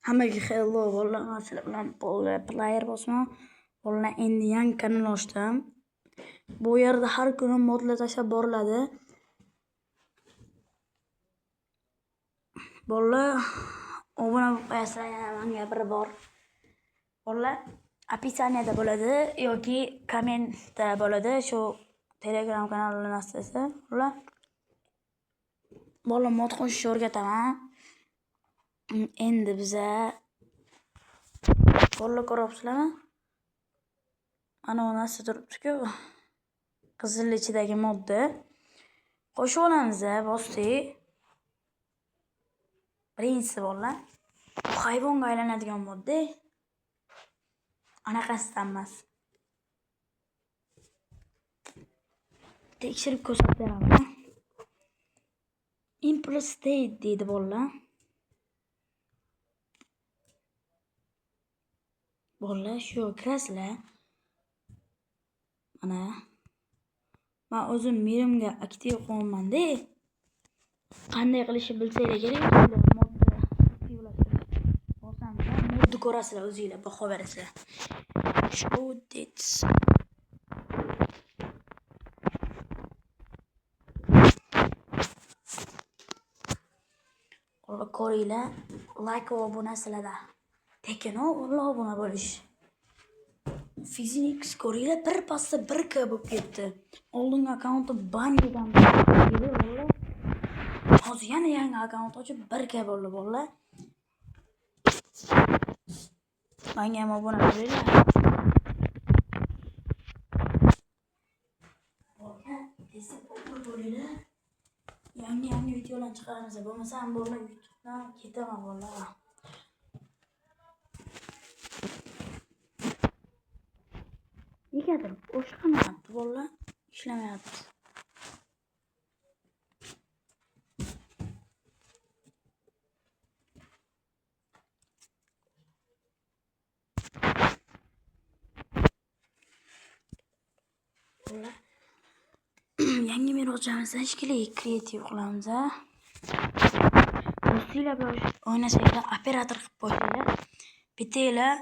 Hammaga hello bolalar, man sizlar bilan player bosma. Bolalar, endi yangi kanal ochdim. Bu yerda har kuni modlar tashlab boriladi. Bolalar, obuna bo'lib qo'yasizlar yana menga bir bor. Bolalar, описаниеda bo'ladi yoki kommentda bo'ladi shu Telegram kanalini narsasi. Bolalar, bolalar mod qo'shishni o'rgataman. Endi biza bolalar ko'ryapsizlarmi? Ana u narsa turibdi-ku. Qizil ichidagi modda. Qo'shib olamiz, bosdik. Birinchisi bolalar, bu hayvonga aylanadigan modda. Anaqasidan emas. Tekshirib ko'rsatib beraman. Impress State deydi bolalar. Bolalar, shu kirasizlar. Mana men o'zim mirimga aktiv qo'yganman-da. Qanday qilishni bilsanglar kerak, modda aktivlashtirish. Bosamiz, modni ko'rasizlar o'zinglar, baho berasizlar. Show dates. Bolalar ko'ringlar, like va obuna sizlarda. Tekin bolalar obuna bo'lish. Physics ko'ringlar, bir pasda 1K bo'lib ketdi. Oldingi akkauntim ban yegan edi bolalar. Hozir yana yangi akkaunt ochib 1K bo'ldi bolalar. Menga ham obuna bo'linglar. Bolalar, tezda obuna bo'linglar. Yangi yangi videolar chiqaramiz. Bo'lmasam bolalar YouTube'dan ketaman bolalar. Negadir o'shqamayapti bolalar, ishlamayapti. Bolalar, yangi merosimiz shekilli kreativ qilamiz. Do'stlar bilan o'ynasanglar operator qilib qo'ysanglar, bittanglar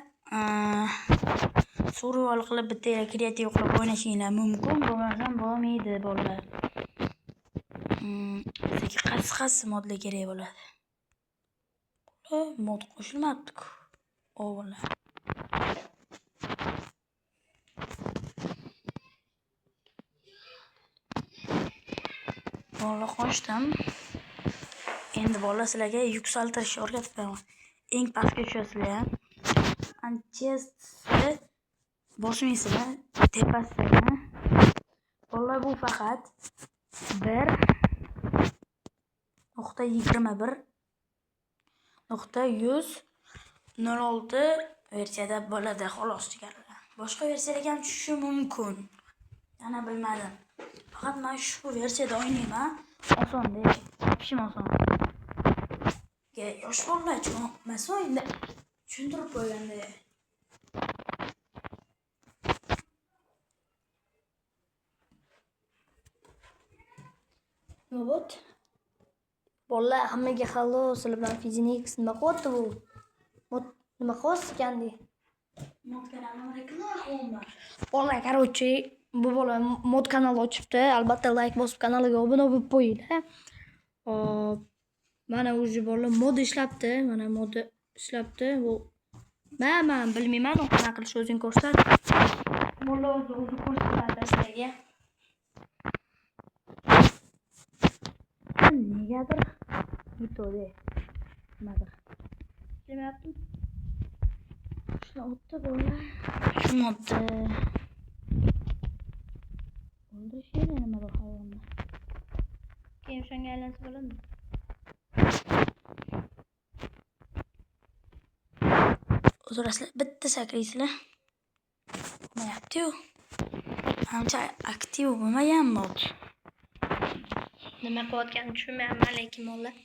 survival qilib bittanglar kreativ qilib o'ynashinglar mumkin, bo'lmasam bo'lmaydi bolalar. Sizga qaysi modlar kerak bo'ladi? Mod qo'shilmabdi-ku. O'g'illar. Bolalar qo'shdim. Endi bolalar sizlarga yuksaltirishni o'rgatib beraman. Eng pastga tushasizlar. Chestni bosmaysizlar, tepasini. Bolalar, bu faqat 1.21.106 versiyada bo'ladi, xolos deganlar. Boshqa versiyalarga ham tushishi mumkin. Yana bilmadim. Faqat men shu versiyada o'ynayman. Oson-da, topishim oson. Yosh bolalar emas o'yinda tushuntirib qo'yganda. Nima bot? Bolalar, hammaga hello, sizlar bilan Physics. Nima qilyapti bu? Mod nima qilyapsiz ekan dey? Mod kanalim reklama qilyapman. Bolalar, короче, bu bola mod kanal ochibdi. Albatta like bosib kanaliga obuna bo'lib qo'yinglar. Hop. Mana уже bola mod ishlabdi, mana mod ishlabdi. Bu men bilmayman, u qanaqa qilishni o'zing ko'rsat. Bola o'zi ko'rsatadi sizlarga. Negadir bitodi. Nimadir. Ishlamayaptimi? Ishlayapti bola. Shu modda. O'ldirish kerak nimadir hayvonni. Keyin o'shanga aylansa bo'ladimi? O'zirasizlar, bitta sakraysizlar. Bo'lmayapti-yu. Ancha aktiv bo'lmagan mod. Nima qilayotganini tushunmayapman, lekin bolalar.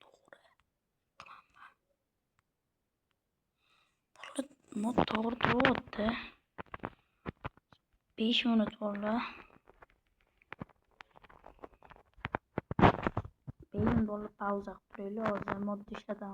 To'g'ri. Mod to'g'ri turyapti. 5 minut bolalar. Bolalar, pauza qilib turaylik, hozir modni ishlataman.